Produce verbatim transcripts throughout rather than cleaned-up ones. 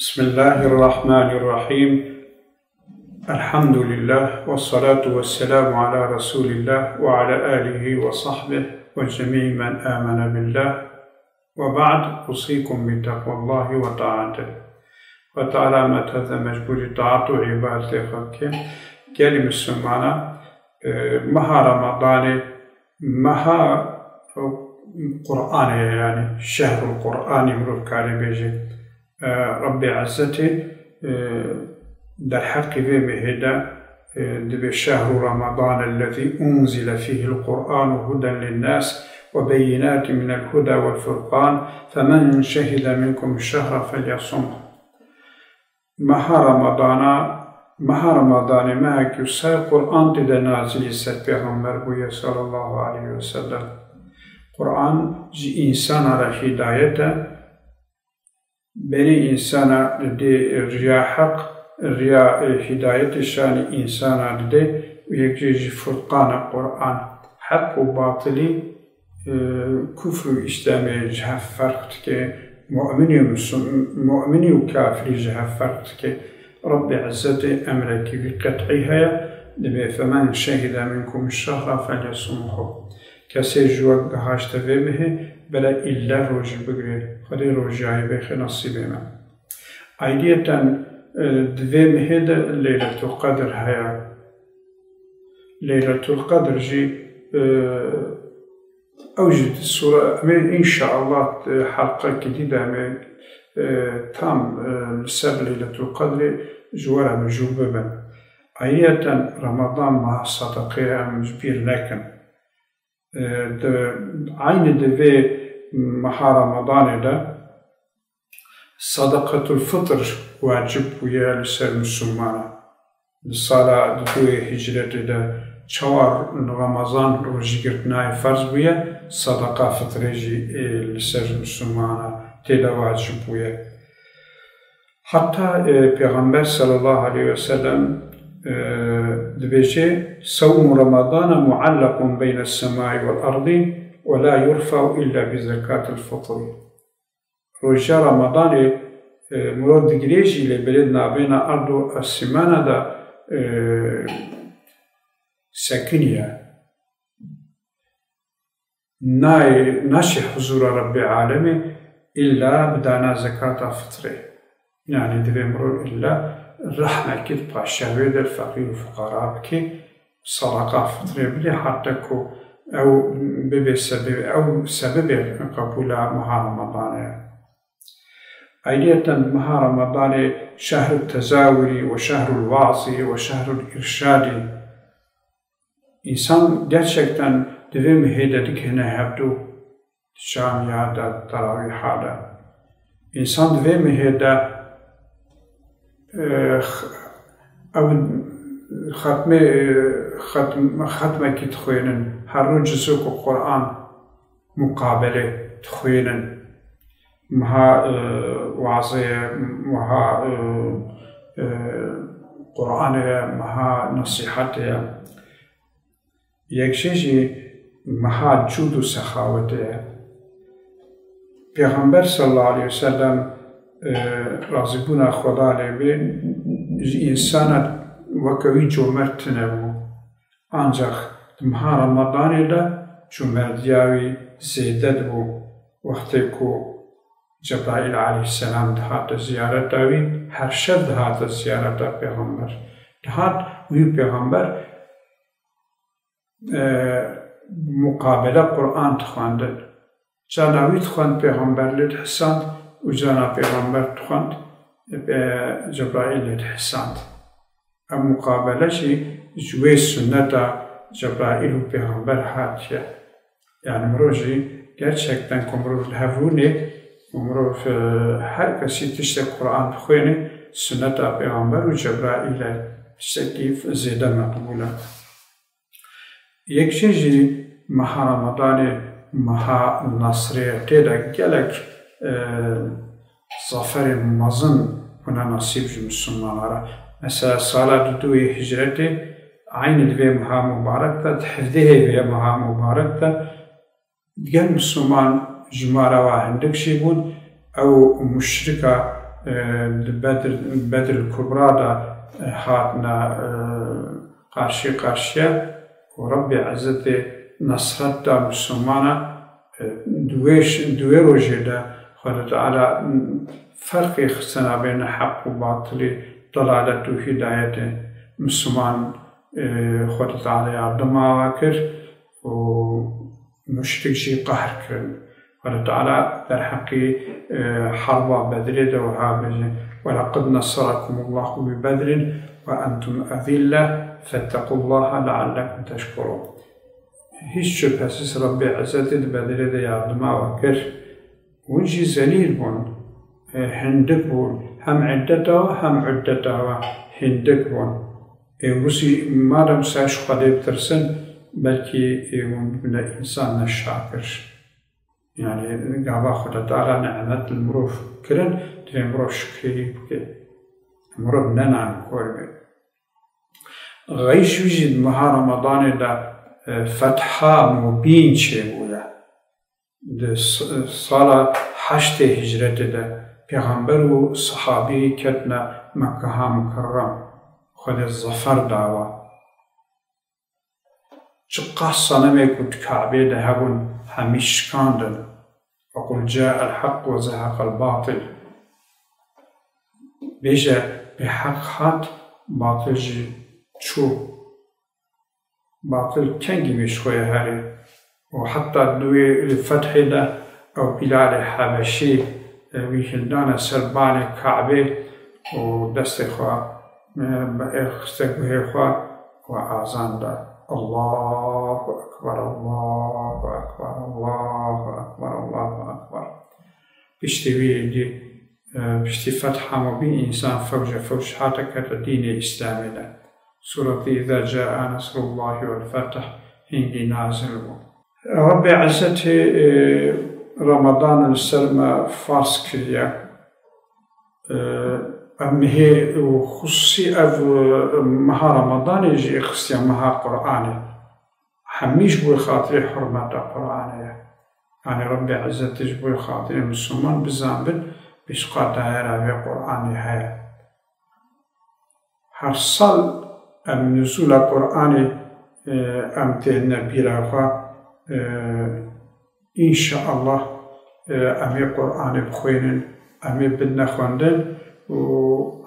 بسم الله الرحمن الرحيم. الحمد لله والصلاة والسلام على رسول الله وعلى آله وصحبه وجميع من آمن بالله. وبعد، أوصيكم بتقوى الله وطاعته. Xwe Teala me teze mecbûrî taat û îbadetê xwe bike. Gelî Mislimana, e, meha Ramadanê, meha Qur'anê ye, yanî şehrul Qur'anî mirov karê bêje. E, Rebbê Ezzetê, e, derheqî vê mehê de, e, dibê: "Şehru Ramadan ellezî unzile fîhil Qur'anu huden linnâs ve beyinâtin minel huda vel furqan, femen şehide minkum şehra felyasumhu." Meha Ramadana, meha Ramadanê mehekî wisa Qur'an tê de nazilî ser Pêxember bûye sallallahu aleyhi ve sellem. Qur'an ji însana re hîdayet e, berê însana didê riya heq, riya, e, hîdayetê şanî însana didê û yek jê jî furqan e Qur'an. Heq û batilî, e, kufr û îslamê ji hev ferq dike, mu'minî û musul-, mu'minî û kafirî ji hev ferq dike. Rebbê Ezzetê emrekî wî qet'î heye, dibê: "Femen şehide minkum şehra felyasumhu." Kesê ji we gihaşte vê mehê, bere îlle rojî bigire. Xwedê rojiyayê bêxe nesîbê me. Ayriyeten, e, di vê mehê de Leyletul Qedr heye. Leyletul Qedr jî, e, ew jî di sura, em ê înşallah, e, helqekî dî de em ê, e, tam, e, li ser Leyletul Qedrê ji we re mijûl bibin. Ayriyeten Ramadan meha sedeqê ye, em ji bîr nekin. E, di, eynî di vê meha Ramadanê de Sedeqetul fitr wacib bûye li ser Mislimana. Li sala duduyê hicretê de çawa Ramazan rojîgirtinayê ferz bûye, sedeqa fitrê jî, e, li ser Mislimana tê de wacib bûye. Heta, e, Pêxember sallallahu aleyhi ve sellem, e, dibêje: "Sewmu Ramadana muallakun beyne semai vel ardi ve la yurfa'u illa bi zekatil fitri." Roja Ramadanê, e, mirov digirê jî, lê belê di navbêna erd û esîmana de, e, sekiniye. Nayê, naşê huzûra Rebbê Alemê îlla bi dana zekata fitrê. Yanî divê mirov îlla rehmekî di paşiya wê de feqîr û fuqara bike, sedeqa fitrê bidê, heta ku ew bibe sebebê, ew sebebê qebûla meha Ramadanê ye. Ayriyeten meha Ramadanê şehrul tezawurî ve şehrul vaazî ve şehrul îrşadî. Însan gerçekten di vê mehê de dikene hevdû, di camiya de, terawîha de. Însan di vê mehê de, e, x-, ew xetmê, e, xetm-, xetmekî dixwênin, her roj cizok û Quran muqabele dixwênin. Meha, e, wazê ye, meha, e, e, Quranê ye, meha nesîhetê ye. Yek jê jî meha cûd û sexawetê ye. Pêxember sallallahu aleyhi ve sellem, e, razîbûna Xweda lê bê, ji însana weke wî comert tune bû. Ancax di meha Ramadanê de comerdiya wî zêde dibû. Wextê ku Cebraîl aleyhisselam dihate ziyareta wî, her şev dihate ziyareta Pêxember. Dihat wî û Pêxember, e, muqabele Quran dixwendin. Cana wî dixwend, Pêxember lê dihisand û cana Pêxember dixwend, e, Cebraîl lê dihisand. Ev muqabele jî ji wê sunneta Cebraîl û Pêxember hatiye. Yani mirov jî gerçekten ku mirov li hev rûnê û mirov, e, her kesî tiştek Quran bixwêne, sunneta Pêxember û Cebraîl e, tiştekî zêde meqbûl e. Yek jê jî meha Ramadanê meha nasrê ye, tê de gelek, e, zaferên mezin bûne nasîb ji Mislimana re. Mesela sala duduyê hicretê, eynî di vê meha mubarek de, di hevdehê vê meha mubarek de, gel Misliman ji mala wa hindik jî bûn, ew muşrika e, di Bedr, Bedr Kubra de, e, hatine, e, qarşî qarşiye û Rebbê Ezzetê nesret da Mislimana, e, di wê ş-, di wê rojê de Xwedê Teala ferqê xistine bêne heq û batilî, delalet û hîdayetê. Misliman, e, Xwedê Teala yardima we kir û muşrik jî qehr kirin. Xwedê Teala derheqî, e, herba Bedrê de wiha bêje, "Welaqad nasarakumullahu bi Bedrin ve entum ezille, fettequllaha leallekum teşkurun." Hiç şüphesiz Rebbê Ezzetê di Bedrê de yardima we kir. Hûn jî zelîl bûn, e, hindik bûn. Hem iddeta we hem uddeta we hindik bûn. Ê wisa madem ser ji Xwedê bitirsin, belkî ê hûn bibine însan ne şakir. Yani gava Xwedê Teala nimet li mirov kirin, divê mirov şikrê wî bike. Mirov ne nankor be. Xeyş wî jî di meha Ramadanê de, e, fetha mubîn çêbûye. Di s-, sala heştê hicretê de pêxember û sihabî ketine Mekkeha Mukerrem. Xwedê zefer dawa. Çiqas senemê ku di Kabê de hebûn, hemî şikandin. Ve qul cael heq ve zeheqel batil. Bêje, bêheq hat, batil jî çû. Batil kengî wê ji xwe ye herê. Û heta di wê fethê de ew Bîlalê Hebeşî, e, wî hildane ser balê Kabê û destê xwe, e, bi êr xiste guhê xwe û azan da. Allahu Ekber, Allahu Ekber, Allahu Ekber, Allahu Ekber. Piştî wî êdî, e, piştî fetha mubîn însan fewce fewc hate kete dînê Îslamê de. Sûretî Îza caa nesrullahi vel feth hingî nazil bû. Rebbê Ezzetê, e, Ramadan li ser me farz kiriye. E, em hê û xusûsî ev, e, meha Ramadanê jî xistiye meha Qur'anê. Hemî ji bo xatirê hurmeta Qur'anê ye. Yani Rebbê Ezzetê ji bo xatirê Misliman bizanbin, pêşqa dayera vê Qur'anê heye. Her sal em nuzûla Qur'anê, e, em têne bîra xwe, e, înşaallah, e, em ê Qur'anê bixwînin, em ê bidine xwendin û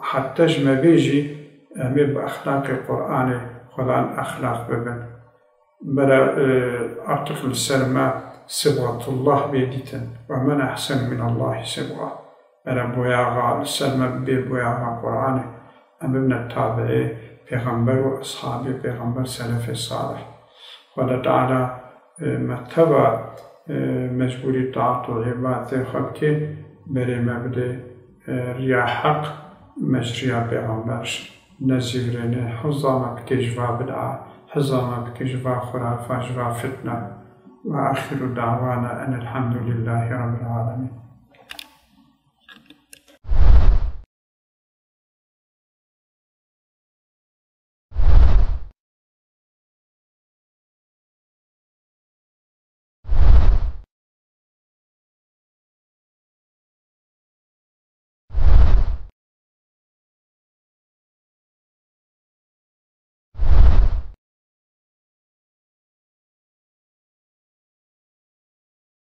heta ji me bê jî em ê bi exlaqê Qur'anê xwedan exlaq bibin. Bere, e, artık li ser me sibxetullah bê dîtin. Ve men ehsenu minallahi sibxa. Bere boyaxa li ser me bê boyaxa Qur'anê. Em bibine tabi'ê pêxember û eshabê pêxember, selefê salih. Xweda Teala, e, me teva, e, mecbûrî taat û îbadetê xwe bike, berê me bide, e, riya heq, me ji riya pêxember nezîvirêne, hiza me bike ji va bid'a, hiza me bike ji va xurafa, ji va fitne. Ve axiru dawana enil hemdulillahî rabbil alemîn.